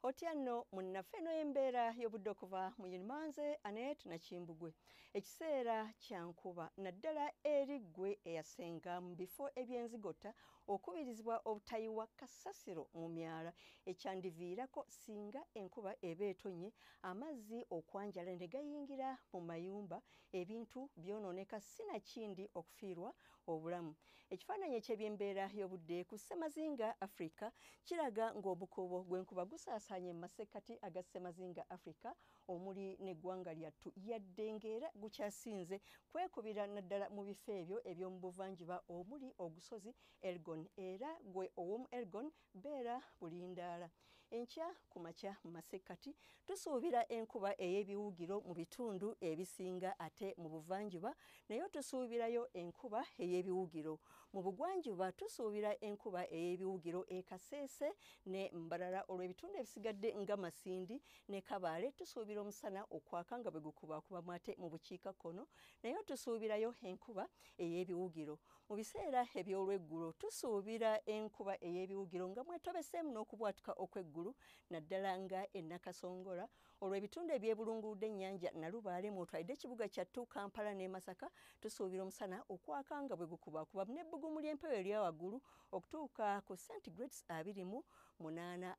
Otya nno munnaffe, eno embeera y'obudde okuva mu Yunimanze Anet Nakimbugwe. Ekiseera kya nkuba, naddala eri ggwe eyasenga mu bifo eby'enzigota, okubirizibwa obutayiwa kasasiro mu myala, ekyandiviirako singa enkuba eba etonye amazzi okwanjala ne gayingira mu mayumba, ebintu byonooneka, sinakindi okufiirwa obulamu. Ekifaananyi eky'ebyembeera y'obudde ku Ssemazinga Africa kiraga ng'omukuubo gw'enkuba gusaasaanye mu masekkati aga Ssemazinga Africa omuli n'eggwanga lyattu, yadde ng'era gukyasinze kwekubira naddala mu bifo ebyo eby'omu buvanjuba omuli ogusozi Elgon. Era gwe ow'omu Elgon, beera bulindaala. Enkya ku makya mu masekkati tusuubira enkuba ey'ebiwugiro mu bitundu ebisinga, ate mu buvanjuba naye tusuubirayo enkuba ey'ebiwugiro. Mu bugwanjuba tusuubira enkuba ey'ebiwugiro e Kasese ne Mbarara, olw'ebitundu ebisigadde nga Masindi ne Kabaale tusuubira omusana okwaka nga bwe gukubaakubamu, ate mu bukiikakkono naye tusuubirayo enkuba ey'ebiwugiro. Mu biseera eby'olweggulo tusuubira enkuba ey'ebiwugiro nga mwetobeseemu n'okubwatuka okw'eggulu, naddala nga e Nakasongola, olw'ebitundu ebyebulunguludde ennyanja Nalubaale mw'otwalidde ekibuga kyattu Kampala ne Masaka tusuubira omusana okwaka nga bwe gukubaakuba n'ebbugumu ly'empewo erya waggulu okutuuka ku centigrades 28.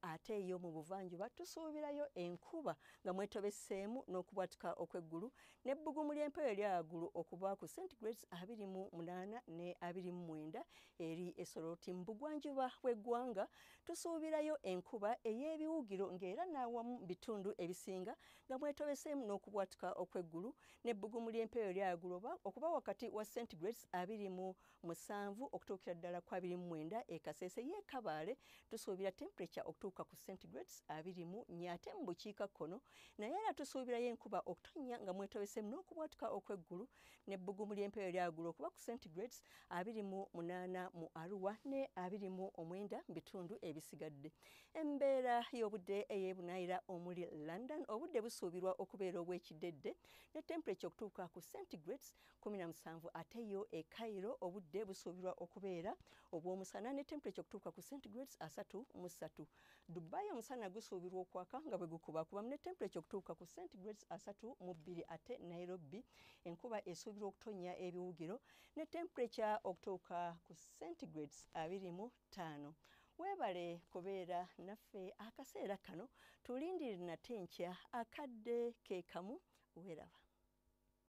Ate eyo mu buvanjuba tusuubirayo enkuba nga mwetobeseemu n'okubwatuka okw'eggulu n'ebbugumu ly'empewo erya waggulu okuba ku centigrades 28 ne 29. Eri Esoroti mu bugwanjuba bw'eggwanga tusuubirayo enkuba ey'ebiwugiro ng'era n'awamu mu bitundu ebisinga nga mwetobeseemu n'okubwatuka okw'eggulu n'ebbugumu ly'empewo erya waggulu okuba wakati wa centigrades 27 okutuukira ddala ku 29. E Kasese ye Kabaale tusuubira temperature okutuuka ku centigrades 24, ate mu bukiikakkono naye era tusuubirayo enkuba okutonnya nga mwetobeseemu n'okubwatuka okw'eggulu n'ebbugumu ly'empewo erya waggulu okuba ku centigrades 28 mu Arua ne 29 mu bitundu ebisigadde. Embeera y'obudde ey'ebunaayira omuli London, obudde busuubirwa okubeera obw'ekiddedde ne temperature okutuuka ku centigrades 17, ate yo e Cairo obudde busuubirwa okubeera obw'omusana ne temperature okutuuka ku centigrades 33. Dubai omusana gusuubirwa okwaka nga bwe gukubaakubamu ne temperature okutuuka ku centigrades 32, ate Nairobi enkuba esuubirwa okutonnya ebiwugiro ne temperature okutuuka ku centigrades 25. Weebale kubeera naffe akaseera kano, tulindirire nate enkya akadde ke kamu. Weeraba.